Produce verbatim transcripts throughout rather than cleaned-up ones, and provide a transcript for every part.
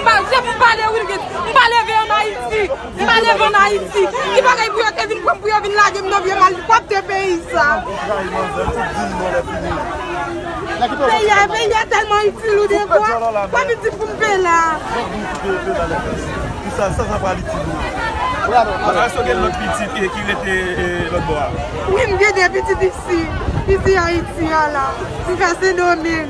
Pa, Jeff, m pa leve Wilkins. M pa leve ann Ayiti. M pa leve ann Ayiti. Ki bagay pou yo te vin pran m, pou yo vin lage m nan vye mal pwòpte peyi sa? Peyi a, peyi a tèlman itil ou defwa. Wè pitit pou m pe la. Sa, sa, sa pral itil ou. Bravo. Èske w gen lòt pitit ki, ki rete, eh, lòt bò a? Wi, m gen de pitit isi. Isi Ayiti a la. M fè Sendomeng.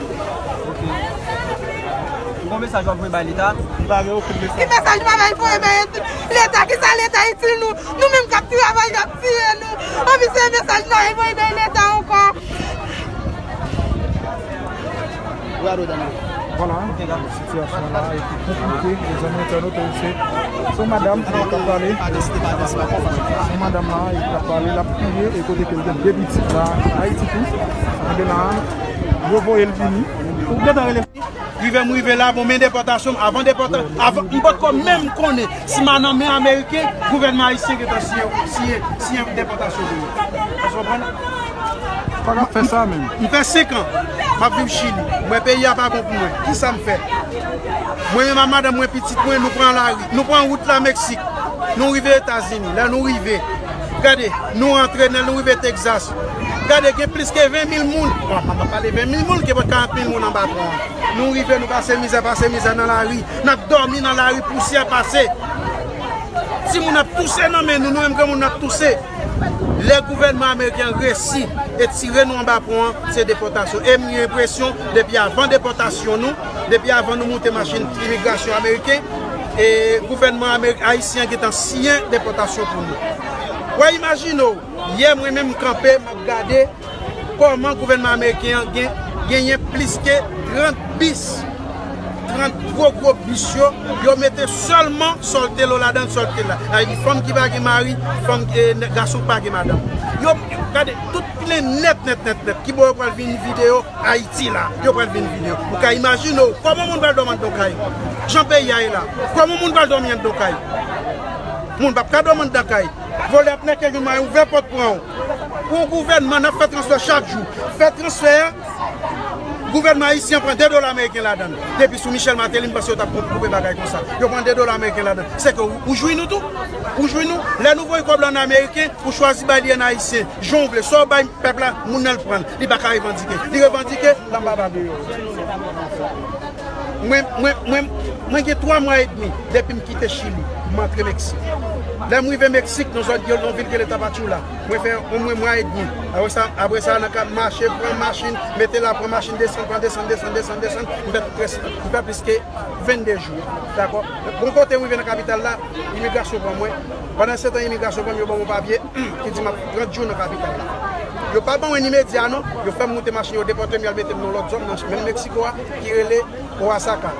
Ou gon mesaj w ap voye bay Leta? Li pa gen okenn mesaj. Ki mesaj m ap voye bay Leta? Kisa Leta itil nou? Nou menm k ap travay, y ap tiye nou. Anpi se mesaj nou ap voye bay Leta ankò. Vwala, sitiyasyon la epi konplike, mezanmi entènot, se, se yon madanm ki t ap pale. Se yon madanm la, ki t ap pale, l ap kriye, e kote ke l gen de pitit la, Ayiti tou. Anben la, yo voye l vini. Ou gentan rele. Rive m rive la, bon, men depòtasyon m, avan depòta-, avan, m potko menm konnen si m a nan men Ameriken, gouvènman ayisyen gentan siyen, siyen, siyen depòtasyon pou yo. Èske w konprann? Pa ka fè sa menm. M fè senk an, m ap viv Chili. Mwen, peyi a pa bon pou mwen. Kisa m fè? Mwen menm ak madanm mwen, pitit mwen, nou pran lari. Nou pran wout la Meksik. Nou rive Etazini. Lè nou rive, gade, nou rantre, lè nou rive Texas. Gade, gen plis ke ven mil moun. Bon, m pa pale ven mil moun, gen prèske karant mil moun anba pon an. Nou rive, nou pase mizè, pase mizè nan lari. N ap dòmi nan lari, pousyè pase. Timoun ap touse nan men nou, nou menm granmoun n ap touse. Lè gouvènman ameriken an resi etire nou anba pon an, se depòtasyon. E m gen enpresyon, depi avan depòtasyon nou, depi avan nou moute machin imigrasyon ameriken, e gouvènman Ameri-, ayisyen an gentan siyen depòtasyon pou nou. W a imajine w, yè mwen menm m kanpe, m ap gade kòman gouvènman ameriken an gen, genyen plis ke trant bis, trant gwo gwo bis yo, yo mete sèlman sòltelo ladan, sòltela. Sa vle di fanm ki pa gen mari, fanm, e, nè-, gason ki pa gen madanm. Yo, gade, tout plen nèt, nèt, nèt, nèt. Kibò yo pral vin vide yo? Ayiti la, yo pral vin vide yo. Ou ka imajine w, kòman moun pral dòmi anndan kay? Jan peyi a ye la, kòman moun pral dòmi anndan kay? Moun p ap ka dòmi anndan kay. Vòlè ap nèke vin mwen ouvè pòt pran w. Pou yon gouvènman, n ap fè transfè chak jou. Fè transfè a, gouvènman ayisyen pran de dola ameriken ladan l. Depi sou Michel Martelly, m panse yo t ap koupe bagay konsa. Yo pran de dola ameriken ladan l. Se ke ou, ou jwi nou tou. Ou jwi nou. Lè nou voye kòb la an ameriken, ou chwazi bay li an ayisyen. Jan w vle. Sa w bay pèp la, moun nan l pran l. Li pa ka revandike. Li revandike, l ap ba bagay yo. Mwen, mwen, mwen, mwen gen twa mwa edmi depi m kite Chili, m antre Meksik. Lè m rive Meksik, nan zòn, nan vil ki rele Tapachula, mwen fè omwen mwa edmi. Apre sa, apre sa, nan kad mache, pran machin, mete la, pran machin, desann, pran desann, desann, desann, desann, m fè près-, m fè plis ke vennde jou. Dakò? Bon kote m rive nan kapital la, imigrasyon pran mwen. Pandan se tan imigrasyon pran m, yo ban m yon papye ki di m ap trant jou nan kapital la. Yo pa ban mwen ni medya non, yo fè m moute machin, yo depòte m, y al mete m nan lòt zòn, nan menm Meksiko a, ki rele Oaxaca.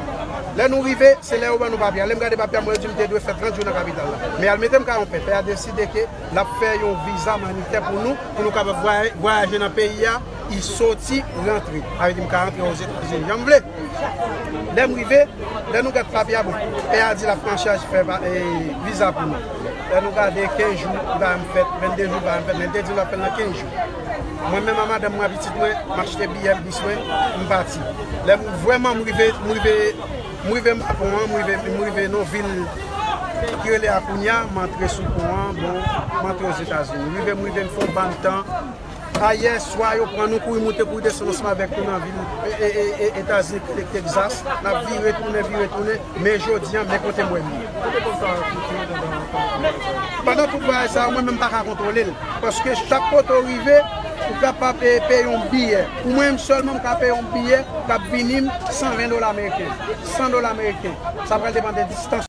Lè nou rive, se lè yo ban nou papye a. Lè m gade papye a, mwen yo di m te dwe fè trant jou nan kapital la. Men y al mete m ka yon pè. Pè a deside ke l ap fè yon viza imanitè pou nou, pou nou kapab vwaya-, vwayaje nan peyi a, e soti, rantre. Sa vle di m ka rantre Ozetazini jan m vle. Lè m rive, lè nou gad papye a, bon, pè a di l ap pran chaj fè pa, e, viza pou nou. Lè nou gade, kenz jou li pa janm fèt, vennde jou li pa janm fèt, men l te di l ap fè l nan kenz jou. Mwen menm ak madanm mwen ak pitit mwen, m achte biyè bis mwen, m pati. Lè m vrèman m rive, m rive, m rive anba pon an, m rive, m rive nan vil ki rele Acuña, m antre sou pon an, bon, m antre Ozetazini. M rive, m rive, m fè yon bann tan. Ayè swa yo pran nou, kouri moute, kouri desann ansanm avèk nou nan vil, e, e, e, e, Etazini, Texas. N ap vire tounen, vire tounen, men jodi a, men kote m wè m ye. Pandan tout vwayaj sa a, mwen menm m pa ka kontwole l. Paske chak kote w rive, ou kapab, e, peye yon biyè. Pou mwen menm sèlman, m ka peye yon biyè k ap vini m san ven dola ameriken. San dola ameriken. Sa pral depann de distans.